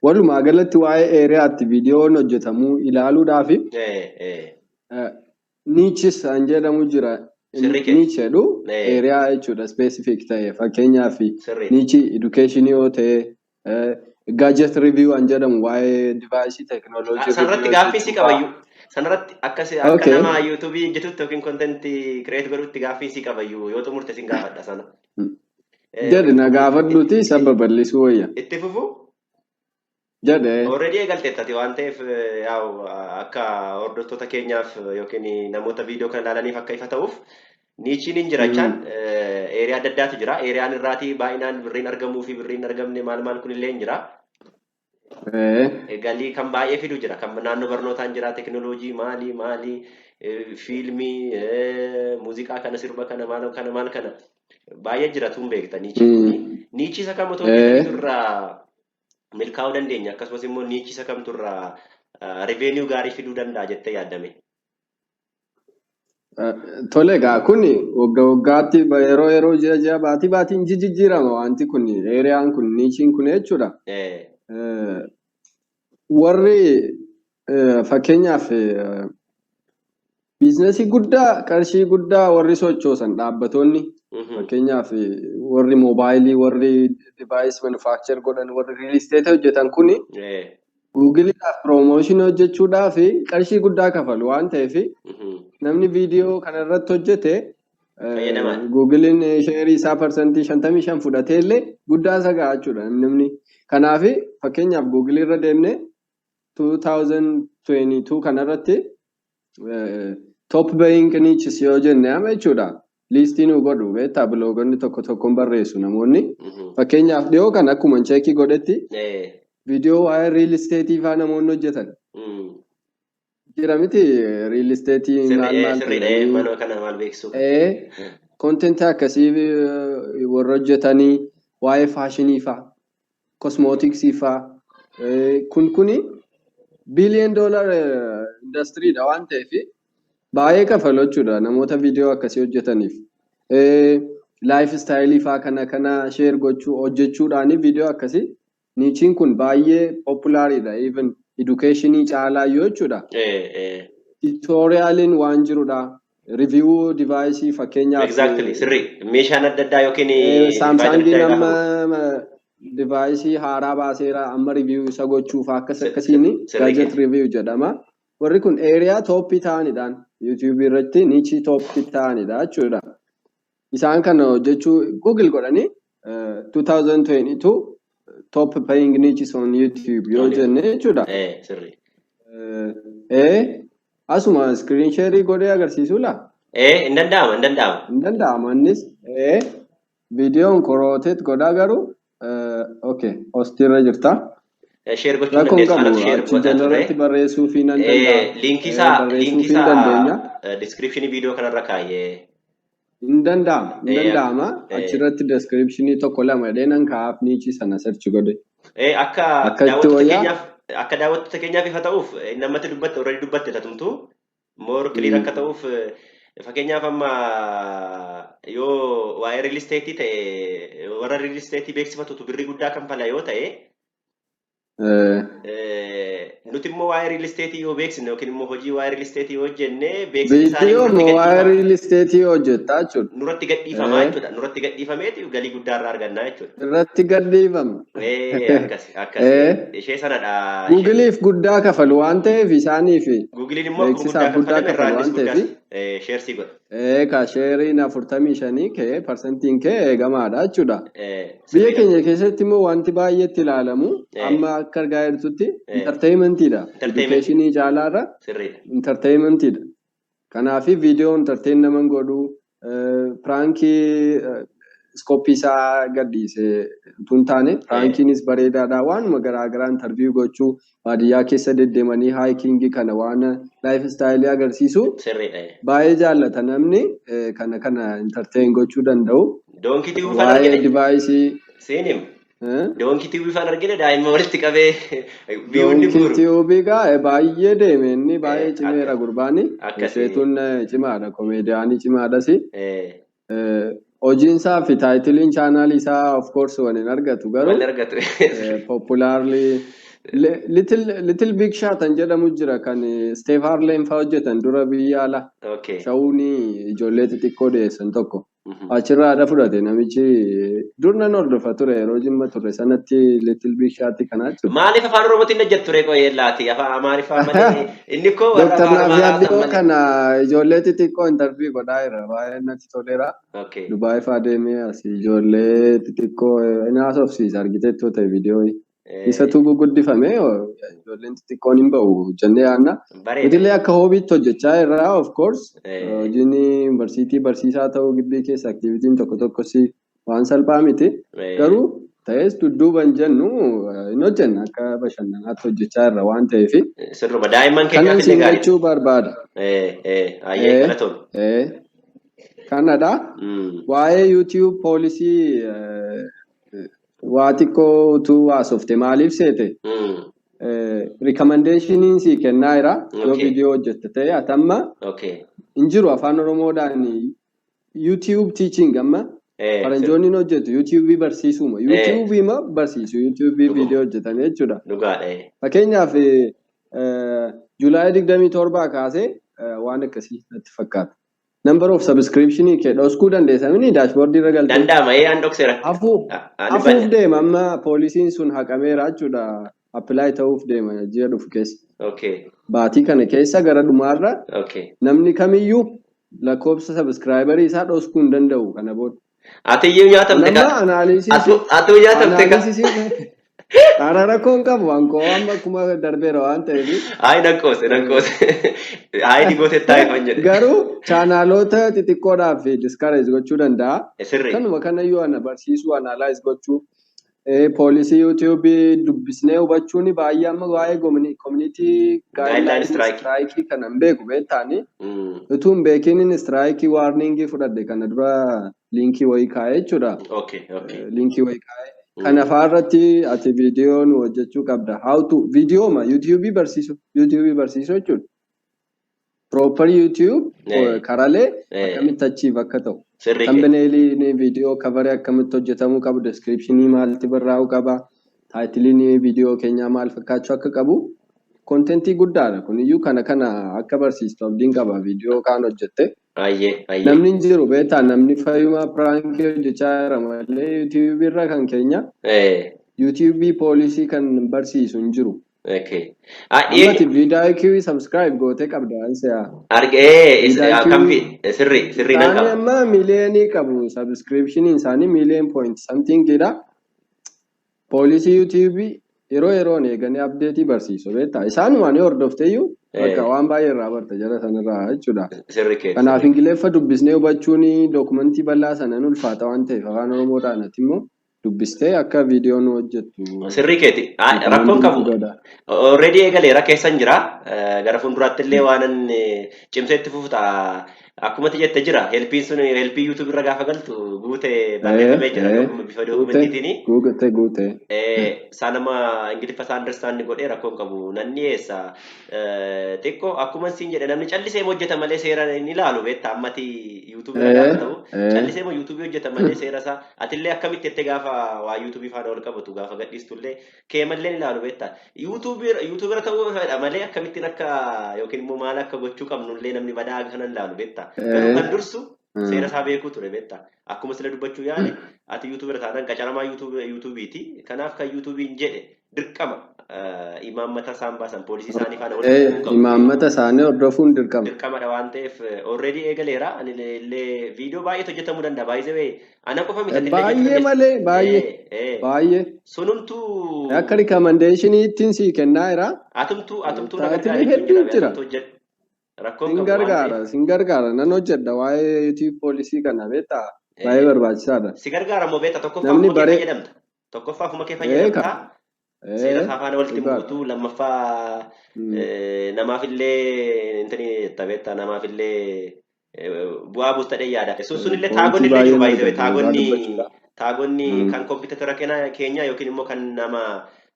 Walumaa galatti waa'ee areaatti viidiyoon hojjetamuu ilaaluudhaaf niches kan jedhamu jira. Sirrii kee. Niche jedhu area jechuudha, specific ta'e. Fakkeenyaaf niche education yoo ta'e, gadget review kan jedhamu, waa'ee device technology. Sanarratti gaaffii si qabayyuu. Sanarratti akka nama YouTubeii hojjetutti yookiin content create godhutti gaaffii si qabayyuu, yoo xumurte sin gaafadha sana. Jedhe, na gaafadhuuti, isa babal'isuu wayya. Itti fufu? Jedhe. Already eegalteettati waan ta'eef, yaa'u akka hordoftoota keenyaaf yookiin namoota viidiyoo kana ilaalaniif akka ifa ta'uuf, nicheiin hin jira jechaan area adda addaatu jira. Areaan irraatii baay'inaan birriin argamuu fi birriin argamne maal maal kun illee hin jira. Galii kan baay'ee fidu jira. Kan naannoo barnootaan jira, teekinooloojii, maalii maalii, fiilmii, muuziqaa kana, sirba kana, maal kana maal kana baay'ee jira tun beekta nicheiin kuni. Niche isa kam otoo hojjetanitu irraa milkaa'uu dandeenya? Akkasumas immoo niche isa kamtu irraa revenue gaarii fiduu danda'a jettee yaaddame? Tole, egaa kun waggaa waggaatti, yeroo yeroo, ji'a ji'a, baatii baatiin jijjiirama wanti kun, areaan kun, nicheiin kun jechuudha. Warri fakkeenyaaf businessii guddaa, qarshii guddaa warri sochoosan, dhaabbatoonni, fakkeenyaaf warri moobaayilii, warri device manufacture godhan, warri real estate hojjetan kuni Googleiidhaaf promotionii hojjechuudhaaf qarshii guddaa kafalu waan ta'eef, namni viidiyoo kana irratti hojjete Googleiin shareii isaa 55% fudhatee illee guddaa isa ga'a jechuudha namni. Kanaaf fakkeenyaaf Googleii irra deemne 2022 kanarratti top paying niches yoo jenne ama jechuudha. Listii nu godhu beektaa, blogonni tokko tokkoon barreessu namoonni. Fakkeenyaaf dhiyoo kan akkuma checkii godhetti viidiyoo waa'ee real estateii fa'aa namoonni hojjetan. Jira miti, real estateii maal maal? Sirriidha, mana kana maal beeksisuu. Contentii akkasii warra hojjetanii, waa'ee fashionii fa'aa, cosmeticsii fa'aa, kun kuni billion dollar industryiidha waan ta'eef baay'ee kafalu jechuudha namoota viidiyoo akkasii hojjetaniif. Lifestyleii fa'aa kana kana share gochuu hojjechuudhaani viidiyoo akkasii, nicheiin kun baay'ee populariidha, even educationii caalaa yoo jechuudha. Tutorialiin waan jirudha. Review deviceii fakkeenyaaf. Exactly, sirrii. Meeshaan adda addaa yookiin Samsungiin amma deviceii haaraa baaseera, amma review isa gochuuf akkas akkasiin gadget review jedhama. Warri kun area topii ta'anidhaan YouTubeii irratti nicheii topii ta'anidha jechuudha. Isaan kana hojjechuu Google godhanii 2022 top paying niches on YouTube yoo jenne jechuudha. Asuma screen share godhee agarsiisuu laa? Hin danda'ama, hin danda'ama. Hin danda'ama innis. Viidiyoon rotate godhaa garuu, okay, hostiirra jirta. Share gochuu Rakkoon dandeessu. qabu Anatu share achi godhaa ture. jalarratti barreessuu fi nan danda'a. Linkii isaa Barreessuu fi dandeenya. Descriptionii viidiyoo kanarra kaayee. Hin danda'ama, hin danda'ama. Achirratti descriptionii tokko lama jedhee nan kaa'aaf, nicheii sana search godhe. Akka Akka itti daawwattoota wayyaa. keenyaaf, akka daawwattoota keenyaaf ifa ta'uuf, namatti dubbatte, already dubbatte tatumtu more clear akka ta'uuf, fakkeenyaaf amma yoo waa'ee real estate ta'e, warra real estate beeksifatutu birrii guddaa kanfala yoo ta'e, nuti immoo waa'ee real estate yoo beeksisne yookiin immoo hojii waa'ee real estate yoo hojjenne, beeksisni isaanii Viidiyoo nurratti waa'ee gadhiifama. real estate hojjettaa jechuudha. Nurratti gadhiifamaa jechuudha. Nurratti gadhiifameeti galii guddaa irraa argannaa jechuudha. Irratti gadhiifama. Akkas akkas. Ishee sanadha. Googleiif guddaa kafalu waan ta'eef isaaniif Googleiin immoo akkuma beeksisaaf guddaa guddaa kaffalame kafalu irraa waan guddaa ta'eef. sharesii godha. Ka shareiin 45 kee percentiin kee eegamaadha jechuudha. Biyya keenya keessatti immoo wanti baay'eetti ilaalamu amma akka argaa jirtutti entertainmentiidha. Educationii caalaarra entertainmentiidha. Kanaaf viidiyoo entertain naman godhu, prankii scopeii isaa gadhiise utuu hin taane, prankiinis bareedaadha. Waanuma garaagaraa interview gochuu, baadiyyaa keessa deddeemanii hikingii kana, waan lifestyleii agarsiisu baay'ee jaallata namni, kana kana entertain gochuu danda'u. Donkey Tube fan Waa'ee argine. deviceii. Siinim. Donkey Tube fan argine, daa'imman walitti qabee viewnni Donkey guuru. Tubeii gaa baay'ee deeme, inni baay'ee cimeera gurbaani. Akkasii. Isheetuun cimaadha, comedianii cimaadhas. Hojiin isaa fi titleiin channelii isaa of course waliin argatu garuu Wal argatu. Popularly Little Big Shot kan jedhamu jira, kan Steve Harley fa'aa hojjetan dura biyya ala. Showuun ijoollee xixiqqoo dhiyeessan tokko. Achirraa haadha fudhate namichi. Dur nan hordofa ture, yeroo Jimma ture sanatti, Little Big Shot kanaa jechuudha. Maaliif afaan Oromootiin hojjettu ture qoyee laati? Afaan Amaariffaa malee, inni koo warra Dr. afaan Amaaraa Naafiyaad dhiyoo malee. Kana ijoollee xixiqqoo interview godhaa jira. Baay'ee natti toleera. Dubaay fa'aa deemee asii ijoollee xixiqqoo inni haasofsiisa, argiteettoo ta'e viidiyoo. Isatu guguddifame, ijoolleen xixiqqoon hin ba'u jennee yaadna. Bareeda. Nutillee akka hobbyitti hojjechaa jirra, of course. Hojiin yuunivarsiitii barsiisaa ta'uu, gibbii keessa activityn tokko tokkos waan salphaa miti. Garuu ta'es dudduuba hin jennu, hin hojjenna, akka bashannanaatti hojjechaa jirra waan ta'eef. Sirruma, daa'imman Kanan keenyaaf illee siin gaariidha. jechuu barbaada. Ayyee, galatoom. Kanadha. Waa'ee YouTube policy waa xiqqoo utuu haasofte, maaliif seete? Recommendationiin sii kennaa jira yoo viidiyoo hojjette ta'e atamma hin jiru afaan Oromoodhaan YouTube teaching. Amma faranjoonni hojjetu YouTube barsiisuma, YouTube ma barsiisu, YouTube viidiyoo hojjetan jechuudha. Dhugaadha. Fakkeenyaaf July 27 kaasee waan akkasii natti fakkaata. Number of subscription kee dhoskuu dandeessa mini dashboardii irra galtee? Danda'ama, an dhokseera. Ani Hafuuf deema, amma policyn sun haqameera jechuudha. Apply ta'uuf deema ji'a dhufu keessa. Baatii kana keessa gara dhumaarra namni kamiyyuu lakkoofsa subscriberii isaa dhoskuu hin danda'u kana booda. Ati iyyuu nyaatamte Nama ka. analysis Atuu nyaatamte ka. Analysis Karaa rakkoo hin qabu, wankoo amma akkuma darbeera waan ta'eef. Ayi, nan qoose, nan qoose. Ayi, digootee taa'e jedhe. Garuu channelota xixiqqoodhaaf discourage gochuu danda'a. Sirrii. Kanuma kanayyuu ana barsiisuu, analyze gochuu, policy YouTube dubbisnee hubachuun baay'ee, amma waa'ee community Guideline strike. Strike kana hin beeku beektaani. Utuu hin beekin strike warningii fudhadhe kana dura, linkii wayii kaa'ee jechuudha. Linkii wayii kaa'ee. Kana fa'aarratti ati viidiyoo nu hojjechuu qabda. How to viidiyooma YouTube barsiisu, YouTube barsiisu jechuudha. Proper YouTube karaalee akkamitti achiif akka ta'u. Sirrii. Thumbnailiin viidiyoo, coverii akkamitti hojjetamuu qabu, descriptionii maalti barraa'uu qaba, titleiin viidiyoo keenyaa maal fakkaachuu akka qabu. Contentii guddaadha. Kuniyyuu kana kana akka barsiistu abdiin qaba viidiyoo kaan hojjette. Ayyee ayyee. Namni hin jiru beektaa, namni fayyuma prankii hojjechaa jira malee YouTube irra kan keenya YouTube policy kan barsiisu hin jiru. Ammati vidIQ subscribe gootee qabda ansiyaa. Argee kan sirrii sirrii nan Isaanii qaba. amma miiliyoonii qabu, subscriptioniin isaanii million point somethingidha. Policy YouTube yeroo yeroon eeganii updateii barsiisu beektaa. Isaanumaan yoo hordofteeyyuu bakka waan baay'ee irraa barta jara sanarraa jechuudha. Sirri keessa. Kanaaf Ingiliffa dubbisnee hubachuun documentii bal'aa sana ulfaata waan ta'eef, afaan Oromoodhaan ati immoo dubbistee akka viidiyoo nu hojjettu. Sirrii keeti. Rakkoon qabu. Godha. Already eegaleera, keessan jira. Gara fuulduraatti illee waan cimsee itti fufu ta'a. Akkuma ati jette jira. Helpiin sun, helpii YouTube irra gaafa galtu guutee barreeffamee jira. Bifa documentiitiin. Guute guute. Isaa nama Ingiliffa isaa understand godhee rakkoon qabu nan dhiyeessa. Xiqqoo akkuma siin jedhe, namni callisee hojjeta malee seera hin ilaalu beektaa, ammati YouTube irra gaafa ta'u callisee YouTube hojjeta malee seera isaa atillee akkamitti jettee gaafa waa YouTube faana wal qabatu gaafa gadhiistullee kee mallee hin ilaalu beektaa. YouTube irra ta'uu fedha malee akkamittiin akka yookiin immoo maal akka gochuu qabnullee namni badaa kana hin ilaalu beektaa. Garuu kan dursu seera isaa beekuu ture beektaa. Akkuma sila dubbachuu yaale, ati YouTube irra taanaan qacaramaa YouTubeiiti. Kanaaf kan YouTubeiin jedhe dirqama imaammata isaan baasan, policy isaanii faana walitti dhufuu qabu. Imaammata isaanii hordofuun dirqama. Dirqamadha waan ta'eef already eegaleera. Ani illee viidiyoo baay'eetu hojjetamuu danda'a. Baay'ee ana qofa miti, ati illee Baay'ee hojjechuu malee baay'ee dandeessa. Baay'ee. Sunumtuu Akka recommendationiittiin sii kennaa jira. Atumtuu na Titleii gargaara hedduu jechuun jira. jira. Hojjedhu. Rakkoon Sin qabu waan gargaara, ta'eef. sin gargaara. Nan hojjedha waa'ee YouTube policy kana beektaa, baay'ee barbaachisaadha. Si gargaara moo beektaa, tokkoffaa Namni ofuma kee baree fayyadamta. Tokkoffaa ofuma kee fayyadamta. Seera isaa faana walitti buutu, lammaffaa namaaf illee intani jetta beektaa, namaaf illee bu'aa buusta dhee yaada. Sun sun illee Pointii tagonni illee jiru baay'ee baay'ee argatu dhugaa tagonni dubbachuudha. Tagonni kan kompiitara keenyaa yookiin immoo kan nama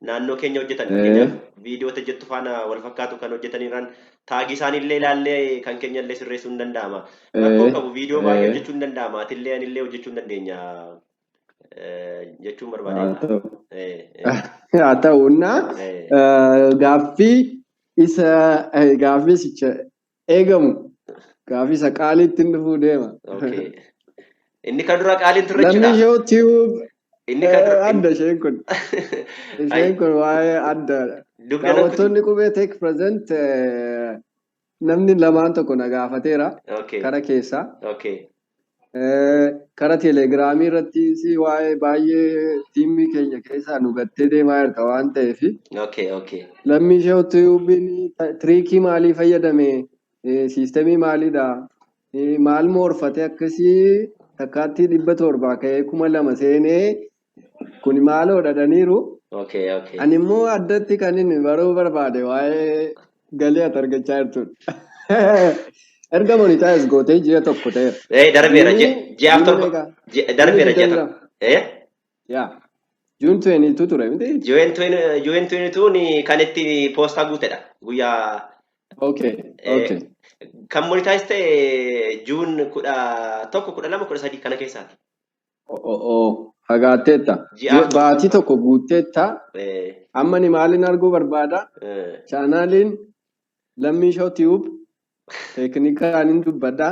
Naannoo keenya hojjetan fakkeenyaaf viidiyoo hojjettu faana wal fakkaatu kan hojjetaniiran taagii isaaniillee ilaallee kan keenya illee sirreessuu hin danda'ama. Rakkoo qabu viidiyoo baay'ee hojjechuu hin danda'ama. Atillee anillee hojjechuu hin dandeenya jechuun barbaade. Haa ta'u innaa gaaffii isa gaaffii sicha eegamu gaaffii isa qaaliitti dhufuu deema. Inni kan dura qaaliin turre jechuudha. Lammii Show Tube Inni kan dura adda isheen kun. Isheen kun waa'ee addaadha. Daawwattoonni Qubee Tech Present namni lamaan tokko na gaafateera. Kara keessaa. Kara teelegiraamii irratti waa'ee baay'ee tiimii keenya keessaa nu gattee deemaa jirta waan ta'eef. Lammii Show Tubeiin trickii maalii fayyadame? Systemii maaliidha? Maal moorfate akkasii takkaatti 700 ka'ee 2000 seenee kun maaloo dhadhaniiru. Ani immoo addatti kan inni baruu barbaade waa'ee galii ati argachaa jirtudha. Erga monetize gootee ji'a tokko ta'eera. Darbeera ji'aaf 7 darbeera ji'a tokko. Yaa June 22 ture miti? June 22 kan itti poostaa guutedha guyyaa. Kan monetize ta'e June 11, 12, 13 kana keessaati. Fagaatteetta. Baatii tokko guutteetta. Amma ni maalin arguu barbaada? Channeliin Lammii Show Tube teeknikaan hin dubbadha.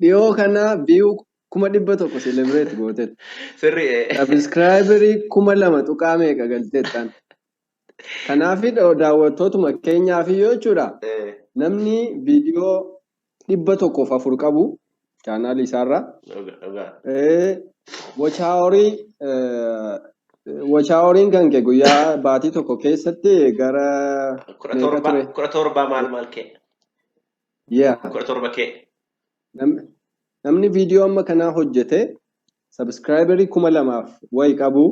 Dhiyoo kana view 100,000 celebrate gooteetta. Sirri. Subscriberii 2000 tuqaa meeqa galteettaan. Kanaaf daawwattootuma keenyaaf iyyuu jechuudha. Namni viidiyoo 104 qabu channelii isaarra. Watch houriin kan kee guyyaa baatii tokko keessatti gara meeqa ture? 17 maal maal kee? Yaa. 17 kee. Namni viidiyoo amma kanaa hojjete subscriberii 2000f wayi qabu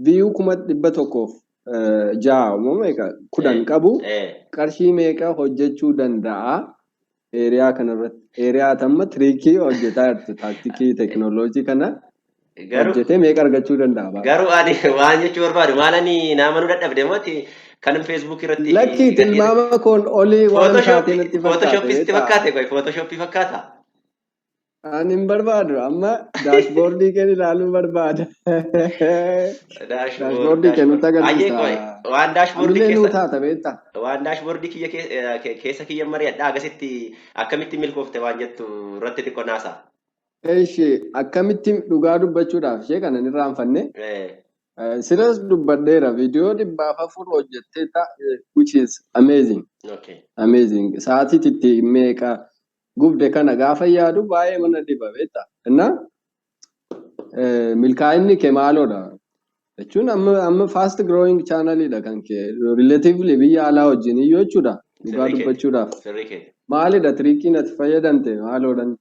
view 106,000 meeqa 10 qabu qarshii meeqa hojjechuu danda'a? Area kanarratti area amma trickii hojjetaa jirtu tacticii teekinooloojii kana hojjetee meeqa argachuu danda'a? Garuu ani waan jechuu barbaadu maal ani naamanuu dadhabde mooti kan Facebook irratti. Lakkii tilmaama koon olii waan taatee natti fakkaate. Photoshopii sitti fakkaate qoy Photoshopii fakkaata? Ani hin barbaadu amma dashboardii kee ilaaluu barbaada. Dashboardii kee nutti agarsiisa. Waan dashboardii keessa. Nuu taata beektaa? Waan dashboardii kiyya keessa kiyya mari'adhaa agasitti akkamitti milkoofte waan jettu irratti xiqqoo naasa. Eeshi akkamitti dhugaa dubbachuudhaaf ishee kana hin irraanfanne. Silas dubbadheera viidiyoo 400 hojjettee which is amazing. Amazing. Sa'aatii itti meeqa gubde kana gaafa yaadu baay'ee mana dhiba beektaa. Innaa milkaa'inni kee maaloodha? Jechuun amma fast growing channelidha kan kee relatively biyya alaa wajjin iyyuu jechuudha. Dhugaa dubbachuudhaaf. Maalidha trickiin ati fayyadamte maaloodhaan?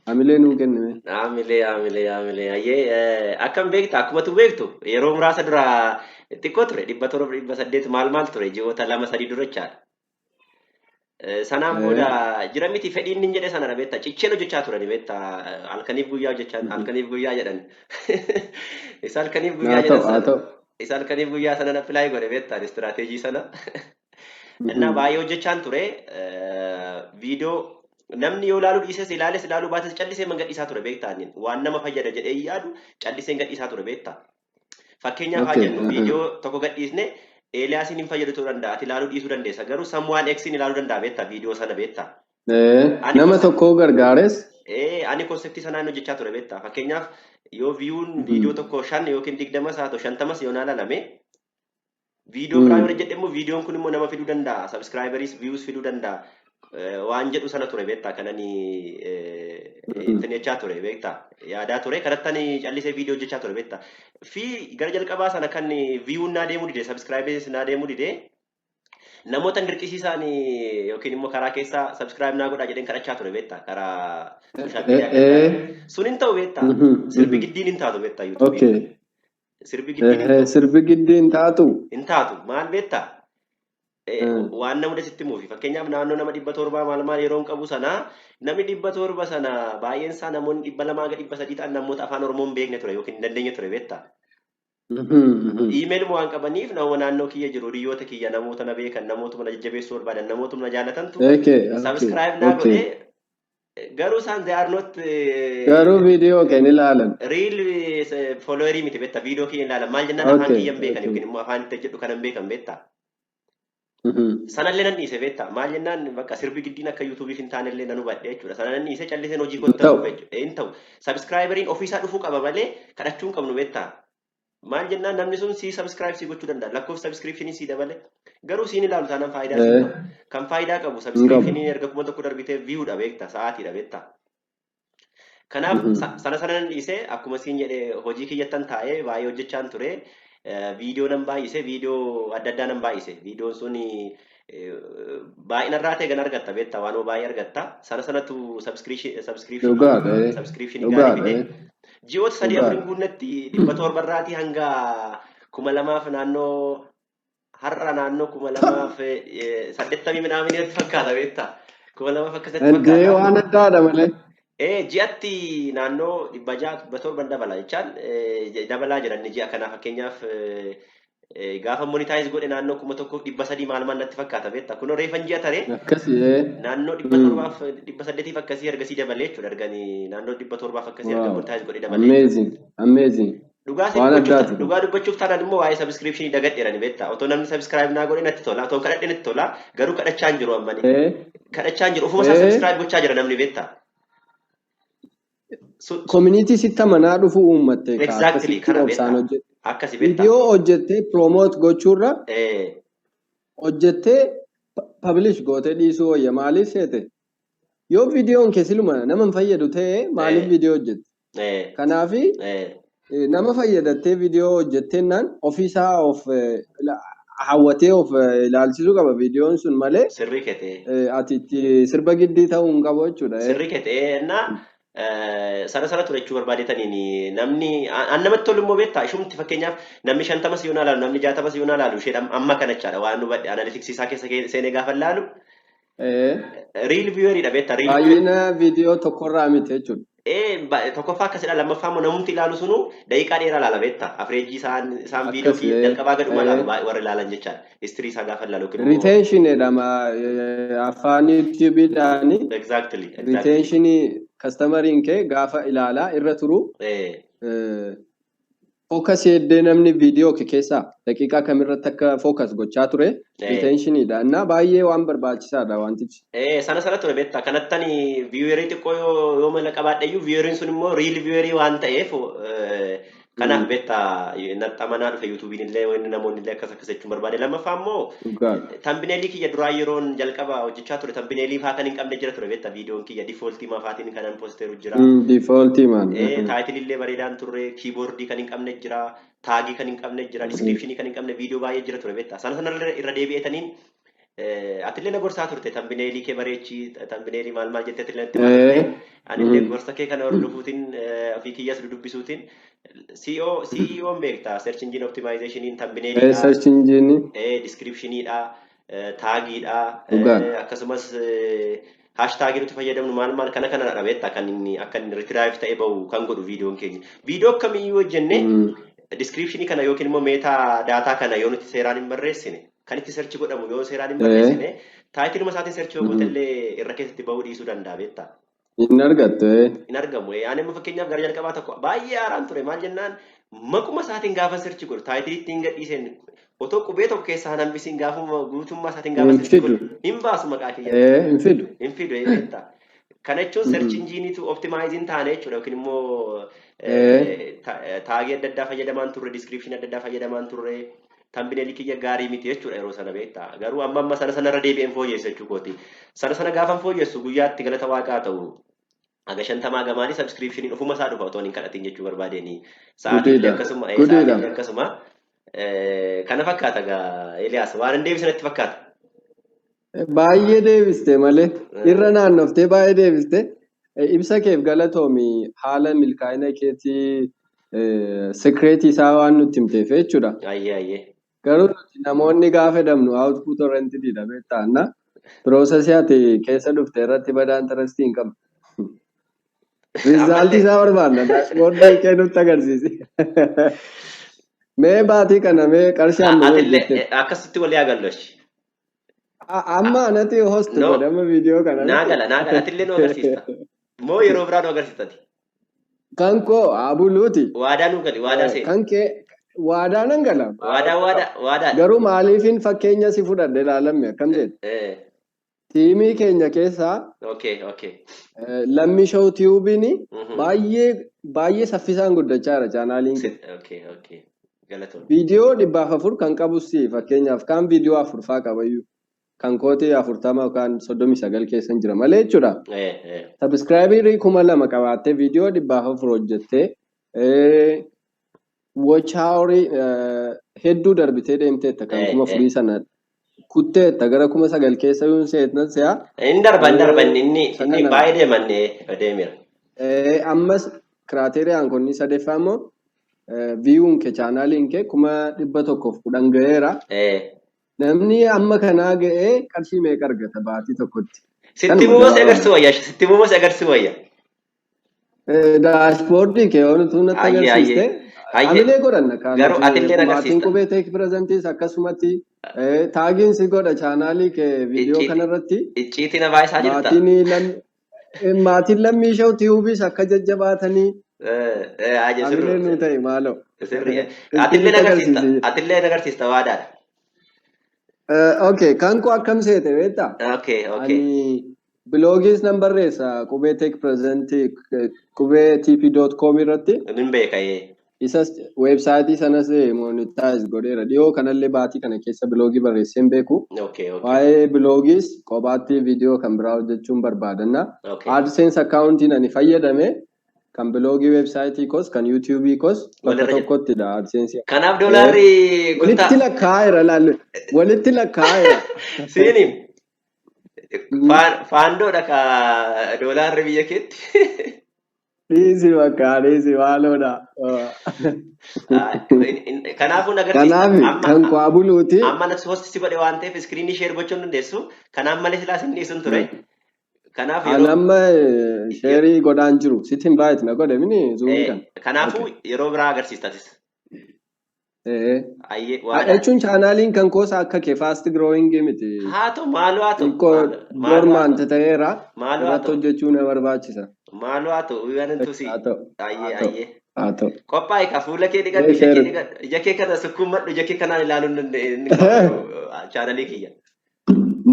Hamilee nuu kennime. Hamilee hamilee hamilee ayyee akkam beekta akkumatu beektu yeroo muraasa dura xiqqoo ture 700 800 maal maal ture ji'oota 2-3 dura jechaadha. Sanaan booda jira miti fedhiin nin jedhe sanadha beekta cicheen hojjechaa turani beekta halkaniif guyyaa hojjechaa halkaniif guyyaa jedhan. Isa halkaniif guyyaa jedhan sana isa halkaniif guyyaa sana apply godhe beekta strategy sana. Innaa baay'ee hojjechaan ture viidiyoo namni yoo ilaaluu dhiises ilaales ilaaluu baates callisee man gadhiisaa ture beektaa waan nama fayyada jedhee yaadu callisee gadhiisaa ture beektaa. Fakkeenyaaf haa jennu viidiyoo tokko gadhiisne Eeliyaasiin hin fayyadu ta'uu danda'a ati ilaaluu dhiisuu dandeessa garuu someone Xiin ilaaluu danda'a beektaa viidiyoo sana beektaa. Nama tokko gargaares. Ani conceptii sanaan hojjechaa ture beektaa fakkeenyaaf yoo viewun viidiyoo tokko 5 yookiin 20 haa ta'u 50 yoo ilaalame viidiyoo biraa yoo hojjedhe immoo viidiyoon kun immoo nama fiduu danda'a subscriberis views fiduu danda'a. Waan jedhu sana ture beektaa kanani ittiin jechaa ture beektaa yaadaa ture kanatti ani callisee viidiyoo hojjechaa ture beektaa fi gara jalqabaa sana kan viewun naa deemuu dide subscriberis naa deemuu dide namoota dirqisiisaan yookiin immoo karaa keessaa subscribe naa godhaa jedheen kadhachaa ture beektaa karaa social media sun hin ta'u beektaa sirbi giddiin hin taatu beektaa YouTubeiin sirbi giddiin hin ta'u sirbi giddiin taatu hin taatu maal beektaa waan nama sitti muufi fakkeenyaaf naannoo nama 700 maal maal yeroo hin qabu sana namni 700 sana baay'een isaa namoonni 200 ga 300 ta'an namoota afaan Oromoo hin beekne ture yookiin hin dandeenye ture beektaa. Emailuma waan qabaniif nama naannoo kiyya jiru, hiriyoota kiyya, namoota na beekan, namootuma na jajjabeessuu barbaadan, namootuma na jaalatantu subscribe naa godhee, garuu isaan they are not Garuu viidiyoo kee ni ilaalan. real followerii miti, beektaa? Viidiyoo kiyya ilaalan. Maal jennaan, afaan kiyya hin beekan yookiin immoo afaan itti hojjedhu kana hin beekan, beektaa? Sanallee nan dhiise, beektaa? Maal jennaan, bakka sirbi giddiin akka YouTubeiif hin taanellee nan hubadhe jechuudha. Sana nan dhiise, calliseen hojii Hin kottan ta'u. dhufe jechuudha. Hin ta'u. Subscriberiin ofiisaa dhufuu qaba malee kadhachuu hin qabnu, beektaa? Maal jennaan, namni sun si subscribe si gochuu danda'a. Lakkoofsa subscriptionii si dabale. Garuu siin ilaalu taanaan faayidaa siin qabu. Kan faayidaa qabu Hin qabu. subscriptioniin erga 1000 darbitee viewdha, beektaa? Sa'aatiidha, beektaa? Kanaaf sana sana nan dhiise. Akkuma siin jedhe, hojii kiyyattan taa'ee baay'ee hojjechaan ture. Viidiyoo nan baay'ise, viidiyoo adda addaa nan baay'ise. Viidiyoon sun baay'ina irraa ta'e gan argatta, beektaa? Waanuma baay'ee argatta. Sana sanatu subscriptionii subscriptionii gaarii fide. Ji'oota 3 4 hin guunnetti 700 irraatii hanga 2000f naannoo har'a naannoo 2080 minaaminii natti fakkaata, beektaa? 2000f akkasitti Eddee fakkaata. waan addaadha malee. Ji'atti naannoo 600, 700 dabala jechaan dabalaa jira inni ji'a kanaa. Fakkeenyaaf, gaafa monetize godhe naannoo 1300 maal maal natti fakkaata, beektaa? Kunoo reefan ji'a taree Akkasii. naannoo 700f 800f akkasii ergasii dabalee jechuudha, erganii naannoo 700f akkasii erga monetize godhe dabalee. Amazing. Amazing. Dhugaa Waan dubbachuuf addaati kun. Dhugaa dubbachuuf taanaan immoo waa'ee subscriptionii dagadheerani, beektaa? Otoo namni subscribe naa godhe natti tola, otoo kadhadhe natti tola, garuu kadhachaa hin jiru ammani. Kadhachaa hin jiru, ofuma isaa subscribe gochaa jira namni, beektaa? Community sitti amanaa dhufu uummatte ka Exactly, akkasitti kana obsaan beektaa. hojjette. Akkasi, beektaa. Viidiyoo hojjettee promote gochuurra hojjettee publish gootee dhiisuu wayya. Maaliif seete? Yoo viidiyoon kee siluma nama hin fayyadu ta'e, maaliif viidiyoo hojjette? Kanaafi nama fayyadattee viidiyoo hojjetteennaan ofiisaa of hawwatee of ilaalchisuu qaba viidiyoon sun malee Sirrii ketee. Ati itti sirba giddii ta'uu hin qabu jechuudha. Sirrii ketee. Na sana sana ture jechuu barbaadetaniin namni an namatti tolu immoo, beektaa, ishumti fakkeenyaaf namni 50 si yoo ilaalu, namni 60 si yoo ilaalu, ishee amma kana jechaadha. Waan hubadhe analytics isaa keessa seenee gaafa ilaalu real vieweridha, beektaa, real viewer. Baay'ina viidiyoo tokkorraa miti jechuudha. Tokkoffaa akkasidha, lammaffaa immoo namumti ilaalu sunu daqiiqaa dheeraa ilaala, beektaa? Average isaan viidiyoo fi jalqabaa gadhuma ilaalu warra ilaalan jechaadha. History isaa gaafa ilaalu yookiin immoo Retention jedhama afaan YouTube'dhaani. Exactly. Retentionii customeriin kee gaafa ilaalaa irra turu focus heddee namni viidiyoo kee keessaa daqiiqaa kamirratti akka focus gochaa ture retentioniidha. Innaa baay'ee waan barbaachisaadha wantichi. Sana sana ture, beektaa? Kanattani viewerii xiqqoo yoo mala qabaadhe iyyuu, vieweriin sun immoo real viewerii waan ta'eef, kanaaf beektaa, naxxamanaa dhufe YouTubeiin illee, wanni namoonni illee akkas akkas jechuun barbaade. Lammaffaa immoo thumbnailii kiyya duraa yeroon jalqaba hojjechaa ture, thumbnailii faa kan hin qabne jira ture, beektaa? Viidiyoon kiyya defaultii mafaatiin kanan posteeru jira. Defaultii maan. Titleii illee bareedaan turre, keyboardii kan hin qabne jira, tagii kan hin qabne jira, descriptionii kan hin qabne viidiyoo baay'ee jira ture, beektaa? Sana sana irra deebi'eetaniin atillee na gorsaa turte, thumbnailii kee bareechii, thumbnailii maal maal jettee atillee natti himaa turte. Anillee gorsa kee kana hordofuutiin, ofii kiyyas dudubbisuutiin SEO SEO'n, beektaa, search engine optimizationiin thumbnailiidha, Search engine. Descriptioniidha, tagiidha, akkasumas hashtagii nuti fayyadamnu maal maal kana kanadha, beektaa? Kan inni akka inni retrieve ta'ee bahu kan godhu viidiyoon keenya. Viidiyoo akkamiyyuu hojjenne, descriptionii kana yookiin immoo meta data kana yoo nuti seeraan hin barreessine, kan itti search godhamu yoo seeraan hin barreessine, titleuma isaatiin search yoo goote illee irra keessatti bahuu dhiisuu danda'a, beektaa? Hin argattu. Hin argamu. Ani immoo fakkeenyaaf gara jalqabaa tokko baay'ee haaraan ture. Maal jennaan, maquma isaatiin gaafa search godhu, titleii ittiin gadhiiseen otoo qubee tokko keessaa hin hambisiin, gaafuma guutummaa isaatiin gaafa Hin search fidu. godhu hin baasu maqaa kiyya. Hin fidu. Hin fidu, beektaa? Kana jechuun search engineiitu optimize hin taane jechuudha yookiin immoo tagii adda addaa fayyadamaan turre, descriptionii adda addaa fayyadamaan turre, thumbnailii kiyya gaarii miti jechuudha yeroo sana, beektaa? Garuu amma amma sana sanarra deebi'een fooyyessa jechuu kooti. Sana sana gaafan fooyyessu guyyaatti, galata waaqaa ta'u, haga 50 gamaanii subscriptioniin ofuma isaa dhufa otoo hin kadhatin jechuu barbaadeni. Sa'aatii akkasuma, sa'aatii akkasuma. Kana fakkaata gaa Eliyaas, waan hin deebisne natti fakkaata. Baay'ee deebiste malee, irra naannoftee baay'ee deebiste. Ibsa keef galatoomi, haala milkaa'ina keetii secretii isaa waan nutti himteef jechuudha. Ayyee ayyee. Garuu nuti namoonni gaafa jedhamnu output oriented dha, beektaa? Na processii ati keessa dhufte irratti badaa interestii hin qabnu. Resultii isaa barbaadna, dashboardii kee nutti agarsiisi. Mee baatii kana mee qarshii amma Atillee hojjette? Akkasitti walii agallosh. Amma anatti host No. godhe amma viidiyoo kana. Naa gala, naa gala, atillee nu agarsiista. Moo yeroo biraa nu agarsiistati? Kan koo abuluuti. Waadaa nu gali, waadaa seeni. Kan kee waadaa nan gala. Waadaa, waadaa, waadaa. Garuu maaliifin fakkeenya si fudhadhe ilaalamme akkam jedhe. Tiimii keenya keessaa Lammii Show Tiyuubiin baay'ee baay'ee saffisaan guddachaa jira chaanaaliin kee. Okay. Galatoon. Viidiyoo 400 kan qabus fakkeenyaaf kaan viidiyoo afurfaa qabayyuu kan kootii 40 yookaan 39 keessa jira malee jechuudha. Subscriberii 2000 qabaattee viidiyoo 400 hojjettee watch hourii hedduu darbitee deemteetta kan 4000 sana kutteetta gara 9000 keessa yoon seetnan si'a. Inni darba, inni darba, inni Isa inni kana baay'ee deeman deemeera. Ammas criteriaan kun sadaffaa immoo viewuun kee chaanaaliin kee 110,000 ga'eera. Namni amma kanaa ga'ee qarshii meeqa argata baatii tokkotti? Sitti Kanuma immoo si gabaabaa. Agarsiisu wayya, sitti immoo si agarsiisu wayya. Dashboardii kee yoo nuti natti Ayyee, agarsiiste ayyee. Ayyee. amilee godhanna Garuu atillee maatiin agarsiista. Qubee Tech Presentiis akkasumatti tagiin si godha chaanaalii kee viidiyoo kanarratti. Icciitii na baay'isaa jirta. Maatiin Lammii Show Tiyuubiis akka jajjabaatanii Aje amilee nuu sirrii. ta'e maaloo. Sirrii. Itti Atillee nutti agarsiista. agarsiisi. Atillee agarsiista, waadaadha. Okay, kan koo akkam seete beektaa? Okay. Ani blogiis nan barreessa Qubee Tech Presentii qubee tp.com irratti. Nin beeka ee. Isas weebsaayitii sanas monetize godheera. Dhiyoo kanallee baatii kana keessa blogii barreessee hin beeku. Okay. Waa'ee blogiis kophaatti viidiyoo kan biraa hojjechuun barbaadanna. AdSense accountiin ani fayyadame kan blogii weebsaayitii koos kan YouTubeii koos bakka Walirra jira. tokkottidha AdSense. Kanaaf doolaarri Walitti kuttaa. lakkaa'eera laalle. Walitti lakkaa'eera. Siinim. Faandoodha ka doolaarri biyya keetti. Dhiisi bakka dhiisi maaloodha. Kanaafuu na agarsiista. Kanaaf Amma kan koo abuluuti. Amma natti host si godhe waan ta'eef screenii share gochuu hin dandeessu. Kanaaf malee silaas hin dhiisun ture. Kanaaf Ani yeroo amma shareii godhaan jiru. Sitti hin baay'atu na godhe mini Zoomii kana. Kanaafuu yeroo biraa agarsiistatis. Ayyee, waadaadha. Jechuun chaanaaliin kan koosa akka kee fast growing miti. Haa ta'u, maaloo haa ta'u. Xiqqoo Maaloo haa dormant ta'u. ta'eera. Maaloo haa Irratti ta'u. hojjechuu na barbaachisa. Maaloo haa ta'u. Waan tusi. Haa ta'u. Ayyee, Haa ta'u. ayyee. Haa ta'u. Qophaa'e ka fuula kee dhiqadhu, Mee ija kee share. dhiqadhu. Ija kee kana sukkuummadhu, ija kee kanaan ilaaluu hin danda'e chaanalii kiyya.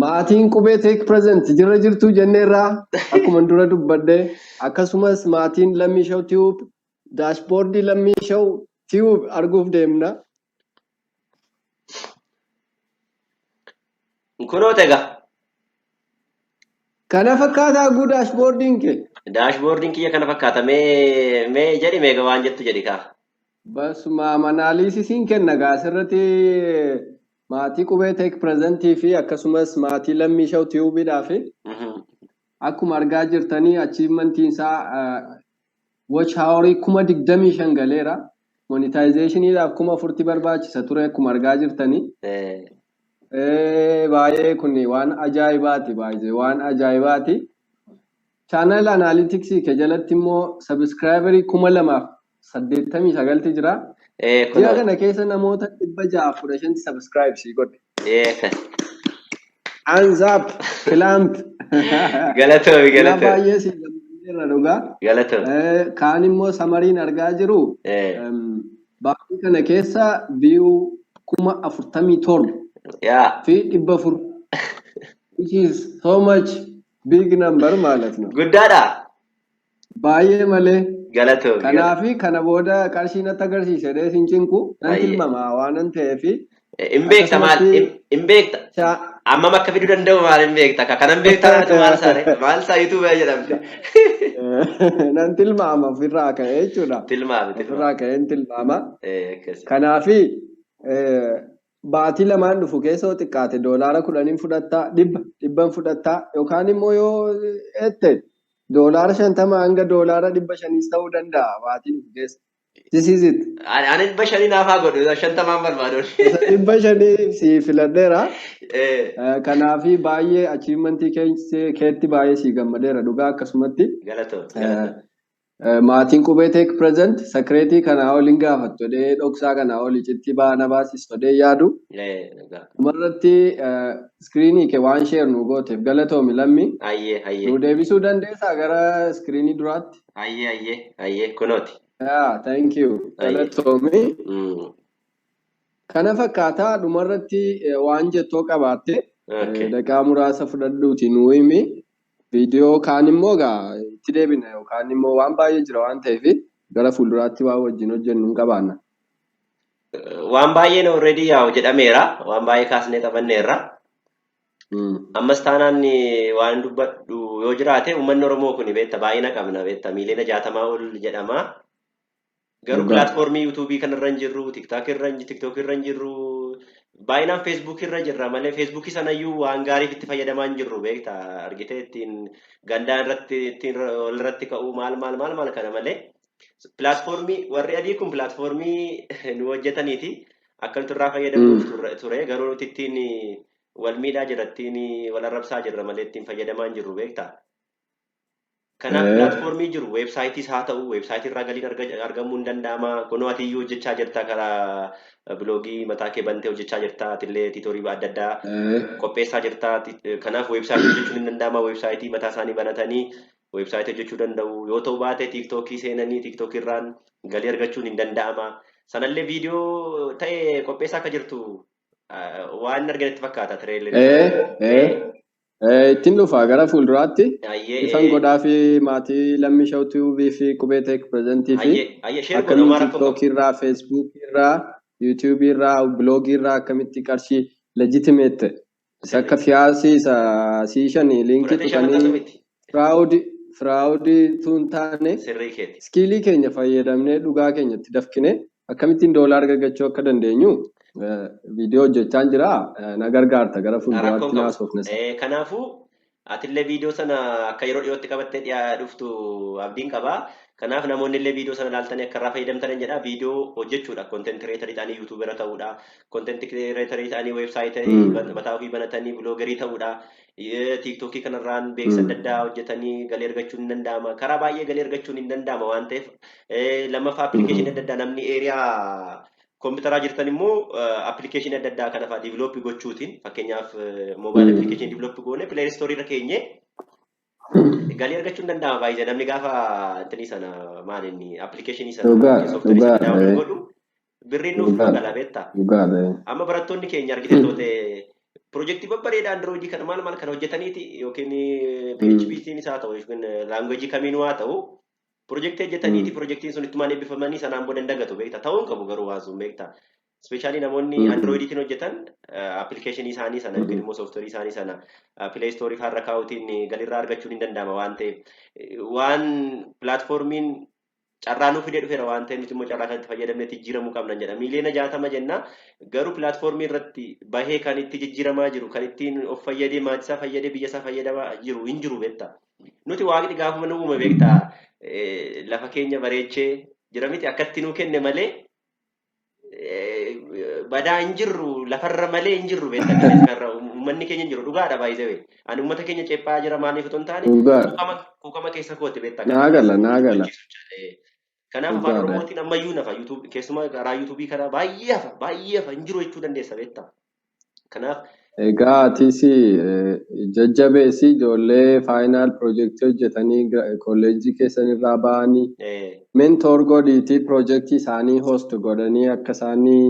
Maatiin Qubee Tech Present jirra jirtuu jenneerraa akkuma dura dubbadhe, akkasumas maatiin Lammii Show Tube dashboardii Lammii Show Tube arguuf deemna. Kunoo egaa. Kana fakkaataa guu dashboardiin kee. Dashboardiin kiyya kana fakkaata. Mee mee jedhi, mee waan jettu jedhi kaa. Basuma analysisiin kenna gaa asirratti maatii Qubee Tech Presentii fi akkasumas maatii Lammii Show Tubeiidhaa fi akkuma argaa jirtanii achievementiin isaa watch hourii 25,000 galeera. Monetizationiidhaaf 4000 barbaachisa ture akkuma argaa jirtanii. Baay'ee kun waan ajaa'ibaati, baay'ee waan ajaa'ibaati. Channel analyticsii kee jalatti immoo subscriberii 2089ti jira. Ji'a Kunoo. kana keessa namoota 615 subscribe sii godhe. Akkas. Hands up, clap. Galatoomi, Kanaaf galatoomi. baay'ee si gammadeera dhugaa. Galatoomi. Kaan immoo summaryiin argaa jiru. Baatii kana keessa view 47,400 fi 400. Which is so much big number ማለት ነው. Guddaadha. Baay'ee malee. Galatoomi. Kanaafi kana booda qarshii natti agarsiise dee sin cinqu nan tilmama waanan ta'eefi. Hin beekta maal Akkasumatti hin beekta. Ammam akka fiduu danda'u maal hin beekta. Kanan beektaa natti maal isaa maal isaa YouTubeii jedhamte. Nan tilmaama ofirraa ka'ee jechuudha. Tilmaami, tilmaami. Ofirraa ka'een tilmaama. Akkasi. Kanaafi baatii lamaan dhufu keessa yoo xiqqaate $10n fudhattaa, dhibba dhibban fudhattaa yookaan immoo yoo ette $50 hanga $500s ta'uu danda'a baatii dhufu keessa. This is it. Ani 500 naaf haa godhu, 50n barbaadu. Isa 500 si filadheera. Kanaafi baay'ee achievementii keetti baay'ee si gammadeera dhugaa akkasumatti. Galatoomi, galatoomi. Maatiin Qubee Tech Present secretii kanaa oliin gaafattu jedhee, dhoksaa kanaa olii citti baana baasistu jedhee yaadu. Dhumarratti screenii kee waan share nu gooteef galatoomi, Lammi. Ayyee ayyee. Nu deebisuu dandeessaa gara screenii duraatti? Ayyee, kunooti. Yeah, thank you. Galatoomi. Kana fakkaataa, dhumarratti waan jettoo qabaatte daqiiqaa muraasa fudhadhuuti nuu himi. Viidiyoo kaan immoo gaa itti deebina yookaan immoo waan baay'ee jira waan ta'eef gara fuulduraatti waan wajjin hojjennu hin qabaanna. Waan baay'een already yaa'u jedhameera. Waan baay'ee kaasnee taphanneerra. Ammas taanaan waan dubbadhu yoo jiraate, uummanni Oromoo kun beekta baay'ina qabna, beekta miiliyoona 60 ol jedhama. Garuu platformii YouTubeii kanarra hin jirru, TikTok irra hin jirru, baay'inaan Facebookii irra jirra malee Facebookii sanayyuu waan gaariif itti fayyadamaa hin jirru, beekta, argitee, ittiin gandaa irratti ittiin ol irratti ka'uu maal maal maal maal kana malee. Platformii warri adii kun platformii nu hojjetaniiti akka nuti irraa fayyadamnuuf ture, garuu nuti ittiin wal miidhaa jirra, ittiin wal arrabsaa jirra malee ittiin fayyadamaa hin jirru, beektaa. Kanaaf platformii jiru, websiteiis haa ta'u, websiteii irraa galiin argamuu hin danda'ama. Kunoo ati iyyuu hojjechaa jirta, karaa blogii mataa kee bantee hojjechaa jirta. Atillee tutorialii adda addaa qopheessaa jirta. Kanaaf websiteii hojjechuun hin danda'ama. Websiteii mataa isaanii banatanii websiteii hojjechuu danda'u. Yoo ta'u baate TikTokii seenanii TikTokii irraan galii argachuun hin danda'ama. Sanallee viidiyoo ta'e qopheessaa akka jirtu waan arganitti fakkaata trailerii. Ittiin dhufa gara fuulduraatti. Ifan godhaa fi maatii Lammii Show TV fi Qubee Tech Presentii fi akkamiin TikTokii irraa, Facebookii irraa, YouTubeii irraa, blogii irraa akkamitti qarshii legitimate isa akka fiyaasii isa siishanii linkii tuqanii fraudii tun taane, skillii keenya fayyadamnee dhugaa keenya itti dafqine akkamittiin doolaar argachuu akka dandeenyu viidiyoo hojjechaa jira. Na gargaarta, gara fuulduraatti naasofne. Kanaafuu atillee viidiyoo sana akka yeroo dhiyootti qabattee dhiyaa dhuftu abdiin qaba. Kanaaf namoonni illee viidiyoo sana ilaaltanii akka irraa fayyadamtan jedha. Viidiyoo hojjechuudha. Content creatorii ta'anii YouTubera ta'uudha. Content creatorii ta'anii websiteii mataa ofii banatanii bloggerii ta'uudha. TikTokii kanarraan beeksisa adda addaa hojjetanii galii argachuun hin danda'ama. Karaa baay'ee galii argachuun hin danda'ama waan ta'eef, lammaffaa applicationii adda addaa, namni area kompiitaraa jirtan immoo applicationii adda addaa kana fa'aa developii gochuutiin, fakkeenyaaf mobile applicationii developii goone Play Storeii irra keenye galii argachuun danda'ama baay'ee. Namni gaafa intinii sana, maal inni, applicationii sana, softwareii sana download godhu birriin nuuf gala, beektaa. Amma barattoonni keenya argite toote piroojeektii babbareedaa Androidii kana maal maal kana hojjetaniiti yookiin PHP isaa ta'u yookiin languageii kamiinuu haa ta'u piroojeektii hojjetaniiti, piroojeektiin sun ittumaan eebbifamanii sanaan booda hin dagatu, beektaa. Ta'uu hin qabu garuu waan sun, beektaa. Especially namoonni Androidiitiin hojjetan applicationii isaanii sana yookiin immoo softwareii isaanii sana Play Storeii faarra kaa'uutiin galirraa argachuun hin danda'ama waan ta'eef, waan platformiin carraa nuuf fidee dhufeera waan ta'eef, nuti immoo carraa kanatti fayyadamnee jijjiiramuu qabna jedha. Miiliyoona 60 jenna, garuu platformii irratti bahee kan itti jijjiiramaa jiru, kan ittiin of fayyadee, maatii isaa fayyadee, biyya isaa fayyadamaa jiru hin jiru, beektaa. Nuti Waaqni gaafuma nu uume, beektaa, lafa keenya bareechee jira miti, akkatti nuu kenne malee badaa hin jirru, lafarra malee hin jirru, beektaa, qilleensa kanarra uummanni keenya hin jiru, dhugaadha baay'ee. Ani uummata keenya ceephaa jira maaliif otoo hin taane quuqama keessa kooti, beektaa. Naa gala, naa gala. Kanaaf afaan Oromootiin ammayyuu nafa keessumaa karaa YouTubeii kana baay'ee hafa, baay'ee hafa, hin jiru jechuu dandeessa, beektaa. Kanaaf Egaa atis jajjabeessi ijoollee final piroojeektii hojjetanii kolleejjii keessan irraa ba'anii mentor godhiitii piroojeektii isaanii host godhanii akka isaanii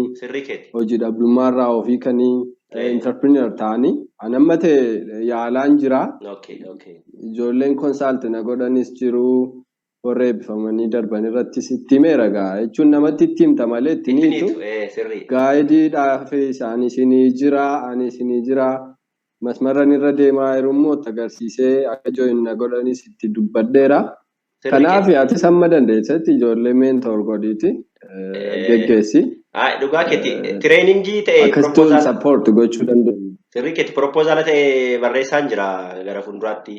hojii dhabdummaa irraa ofii kanii entrepreneur ta'anii an amma ta'e yaalaan jira. Ijoolleen consult na godhanis jiru, warra eebbifamanii darban irrattis itti himeera gaa, jechuun namatti itti himta malee itti hiitu. Guideiidhaaf isaan isinii jira, ani isinii jira. Masmarran irra deemaa jiru immoo itti agarsiisee akka join na godhanis itti dubbadheera. Kanaaf atis hamma dandeessetti ijoollee mentor godhiiti geggeessi. Dhugaa keeti, trainingii ta'e Akkasittiin support gochuu dandeenyu. Sirrii keeti, proposala ta'e barreessaan jira gara fuulduraatti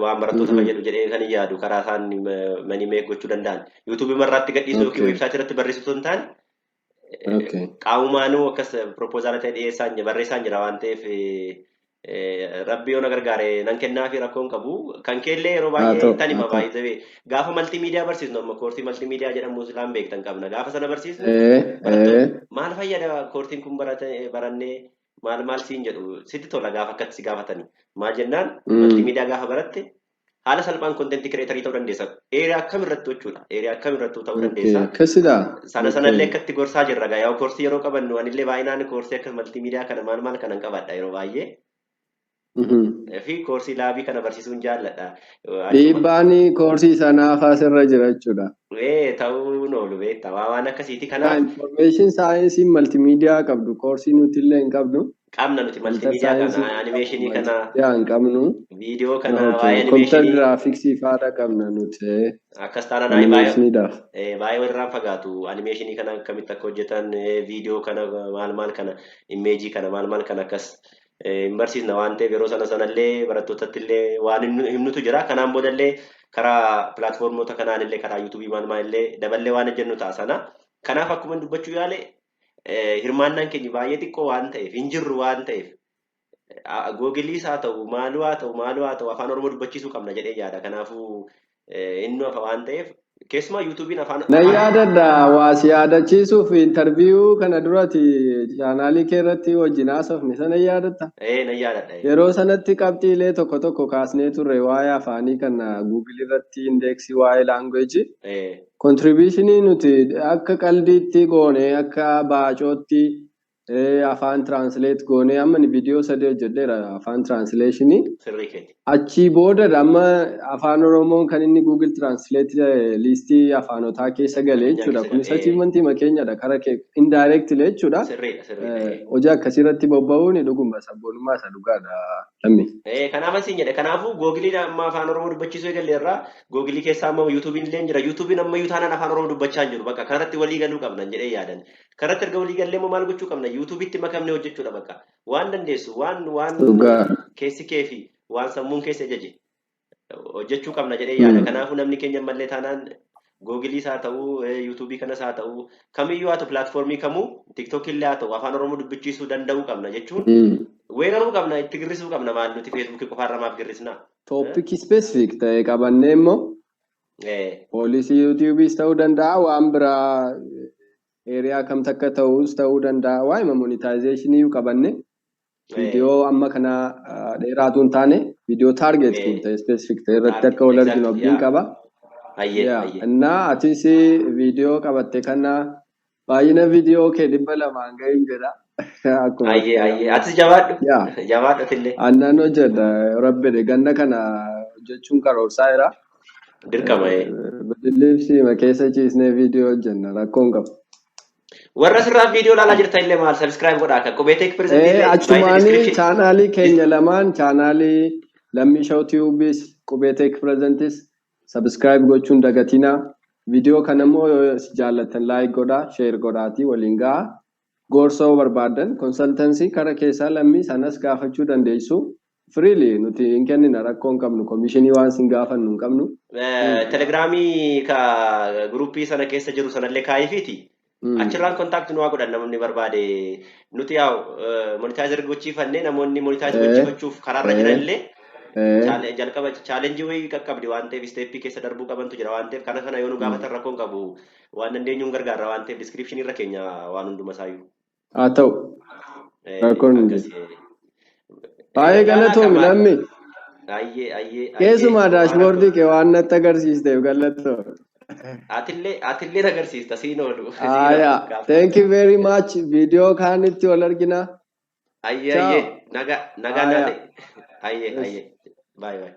waan barattoota fayyadu jedhee kan yaadu, karaa isaan money make gochuu danda'an. YouTubeii marraatti gadhiisuu yookiin websiteii irratti barreessuu osoo hin taane, qaamumaanuu akkas proposala ta'e dhiyeessaan barreessaan jira waan ta'eef Rabbi yoo na gargaare nan kennaa fi rakkoon qabu. Kan keellee yeroo Haa baay'ee ta'u, tan haa hima ta'u. Baay'ee gaafa multimedia barsiisnu, amma koorsii multimedia jedhamu silaan beektan qabna. Gaafa sana barsiisnu barattoonni maal fayyada koorsiin kun barannee maal maal siin jedhu, sitti tola gaafa akkatti si gaafatani. Maal jennaan, multimedia gaafa baratte haala salphaan content creator ta'uu dandeessa. Area akkamirrattuu jechuudha. Area akkamirrattuu ta'uu dandeessa. Akkasidha. Sana sanallee akkatti gorsaa jirra gaa. Yaa koorsii yeroo qabannu anillee baay'inaan koorsii akka multimedia kana maal maal kanan qabadha yeroo baay'ee. Fi koorsii lab kana barsiisuun jaalladha. Achuma Dhiibbaan koorsii sanaa faasirra jira jechuudha. Ee, ta'uun oolu beektaa, waan akkasiiti. Kanaaf Information science multimedia qabdu, koorsii nuti illee hin qabnu. Qabna nuti. Computer Multimedia kana, science animation kana, multimedia hin qabnu. Viidiyoo kana, waa'ee Computer animation graphics faadha qabna nuti. Akkas taanaan baay'ee Animationiidhaaf. Baay'ee walirraan fagaatu. Animation kana akkamitti akka hojjetan, viidiyoo kana maal maal kana, image kana maal maal kana akkas hin barsiisna waan ta'eef, yeroo sana sanallee barattootatti illee waan himnutu jira. Kanaan boodallee karaa platformoota kanaan illee, karaa YouTube maal maal illee daballee waan hojjennu ta'a sana. Kanaaf akkuma dubbachuu yaale, hirmaannaan keenya baay'ee xiqqoo waan ta'eef, hin jirru waan ta'eef, Googleiis haa ta'u, maaluu haa ta'u, maaluu haa ta'u, afaan Oromoo dubbachiisuu qabna jedhee yaada. Kanaafuu inni hafa waan ta'eef, keessumaa YouTubeiin afaan Na yaadadha, waa si yaadachiisuuf, interview kana duratti channel kee irratti wajjin haasofne sana yaadatta. Ee, nan yaadadha. Yeroo sanatti qabxiilee tokko tokko kaasnee turre, waa'ee afaanii kana Google irratti index, waa'ee language. Contribution nuti akka qaldiitti goone, akka baacootti afaan translate goone, amma ni viidiyoo sadii hojjedheera afaan translation. Sirrii keeti. Achii booda amma afaan Oromoon kan inni Google Translate list afaanotaa keessa galee jechuudha. Kunis achievement keenyadha kara kee indirectly jechuudha. Sirriidha, sirriidha. Hojii akkasii bobba'uun dhuguma sabboonummaa isa dhugaadha, Lammi. Kanaaf asiin jedhe. Kanaafuu Googleiin amma afaan Oromoo dubbachiisuu eegalle irraa, Google keessaa amma YouTubeiin illee jira. YouTubeiin amma iyyuu taanaan afaan Oromoo dubbachaa hin jiru. Bakka kanarratti walii galuu qabna jedhee yaadan. Kanarratti erga walii gallee immoo maal gochuu qabna? YouTubeitti makamnee hojjechuudha bakka. Waan dandeessu, waan keessi kee fi waan sammuun keessa ajaje hojjechuu qabna jedhee yaada. Kanaafuu namni keenya ammallee taanaan Googleiis haa ta'u, YouTube kanas haa ta'u, kamiyyuu haa ta'u, platform kamuu, TikTok illee haa ta'u, afaan Oromoo dubbachiisuu danda'uu qabna jechuun weeraruu qabna, itti girrisuu qabna. Maal nuti Facebook qofaarra maaf girrisnaa? Topic specific ta'e qabannee immoo policy YouTubeis ta'uu danda'a, waan biraa area kam takka ta'us ta'uu danda'a, waa'ee monetization qabanne viidiyoo amma kana dheeraatu hin taane, viidiyoo target ta'e, specific ta'e irratti akka wal arginu abdiin qaba. Innaa atis viidiyoo qabatte kana baay'ina viidiyoo kee 200n gahin jedha. Ayyee, ayyee, atis jabaadhu. Jabaadhu atillee. Annan hojjedha, rabbi ganna kana hojjechuun karoorsaa jira. Dirqama. Bilibsiima keessa ciisnee viidiyoo hojjenna, rakkoon qabu. Warra asirraa viidiyoo ilaalaa jirtan illee maal subscribe godhaa akka Qubee Tech Present illee. Achumaanii channel keenya lamaan, channel Lammii Show Tubeis, Qubee Tech Presentis subscribe gochuun dagatinaa. Viidiyoo kana immoo yoo jaallattan like godhaa, share godhaatii waliin gahaa. Gorsoo barbaadan, consultancy kara keessaa Lammii sanas gaafachuu dandeessu. Freely nuti hin kennina, rakkoo hin qabnu, commission waan sin gaafannu hin qabnu. Telegram ka group sana keessa jiru sanallee kaayifiiti. Achirraan contact nu haa godhan namoonni barbaade. Nuti yaa'u monetize gochiifannee, namoonni monetize gochiifachuuf karaarra jiran illee jalqaba challenge wayii qaqqabdi waan ta'eef, step keessa darbuu qabantu jira waan ta'eef, kana kana yoo nu gaafatan rakkoo hin qabu, waan dandeenyuun gargaarra waan ta'eef, description irra keenya waan hunduma isaayyuu. Haa ta'u. Rakkoon hin jiru. Baay'ee galatoomi, Lammi. Ayyee, ayyee. Keessumaa dashboard kee waan natti agarsiisteef galatoomi. Atillee agarsiista, siin oolu. Aayaa, thank you very much. Viidiyoo kaanitti wal argina. Ayyee, ayyee, nagaa nagaa naa ta'e. Ayyee, ayyee. Bye bye.